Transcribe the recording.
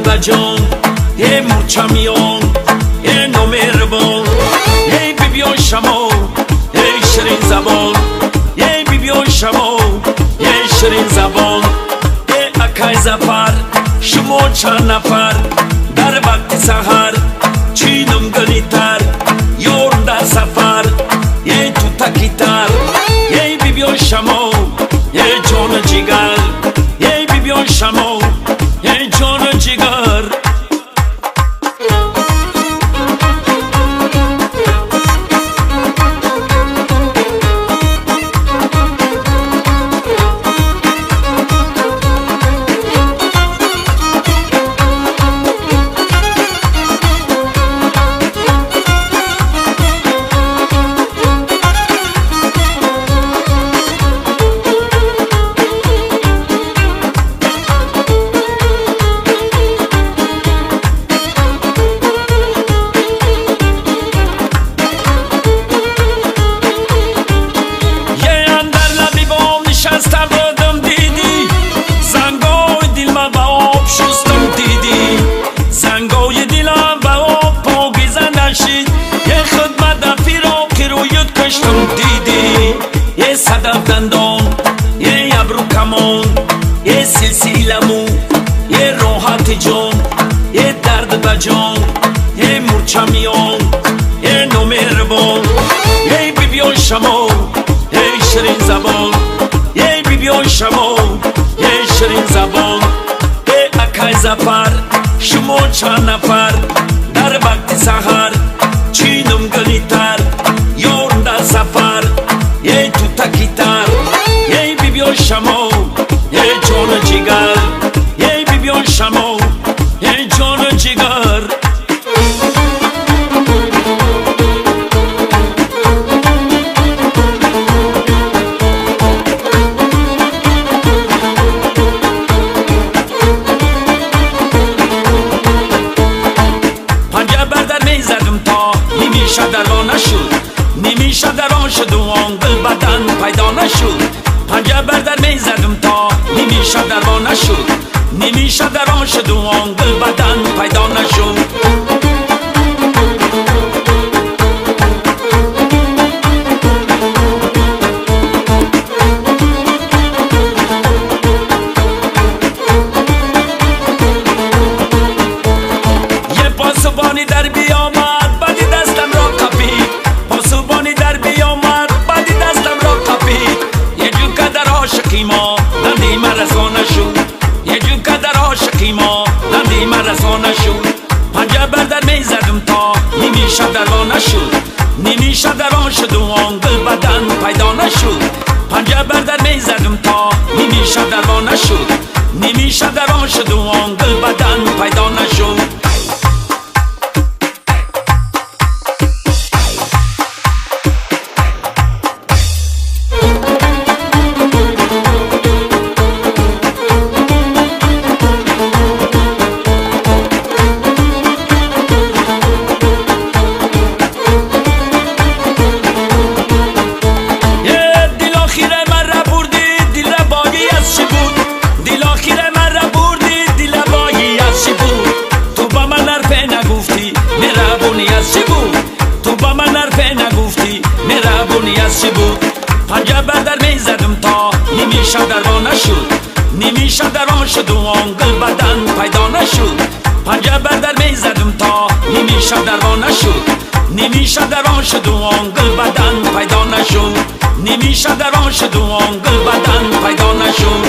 Ба ҷон, э мурча миён, э номеҳрибон, эй бибиёй шамо, эй ширин забон, эй бибиёй шамо, эй ширин забон. Э акай Зафар, шумо чанд нафар дар вақти саҳар чинум гулитар, ёрм дар сафар, эй тутакитар, эй бибиёй шамо, эй ҷону ҷигар, эй бибиёй шамо, эй ҷону ҷигар. Садаф дандон, е абру камон, е силсиламу, е роҳати ҷон, е дард ба ҷон, е мурча миён, е номеҳрибон, эй бибиёй шамо, эй ширин забон, эй бибиёй шамо, эй ширин забон. Э акай Зафар, шумо чанд нафар дар вақти саҳар чинум гулитар, ёрм дар сафар, эй тутакитар, эй бибиёй шамо, эй ҷону ҷигар, эй бибиёй шамо, эй ҷону ҷигар. Панҷа бар дар мезадум то нимиша дарво нашуд, нимиша дарон шуду он гул бадан пайдо нашуд. Панҷа бар дар мезадум то нимиша дарво нашуд, нимиша дарон шуду он гул бадан пайдо нашуд. Е посубони дар биомад, бади дастам ро қапид, посубони дар биомад, бади дастам ро қапид. Е ҷука дар ошиқи мо данди ма расо нашуд, е ҷука дар ошиқи мо данди ма расо нашуд. Панҷа бар дар мезадум то нимиша дарво нашуд, нимиша дарон шуду он гул бадан пайдо нашуд. Панҷа бар дар мезадум то нимиша дарво нашуд, нимиша дарон шуду он гул бадан пайдо нашуд. Ту ба ман ҳарфе нагуфтӣ, меҳрабонӣ аз чӣ буд? Панҷа бар дар мезадум то нимиша дарво нашуд, нимиша дарон шуду он гул бадан пайдо нашуд. Панҷа бар дар мезадум то нимиша дарво нашуд, нимиша дарон шуду он гул бадан пайдо нашуд, нимиша дарон шуду он гул бадан пайдо нашуд.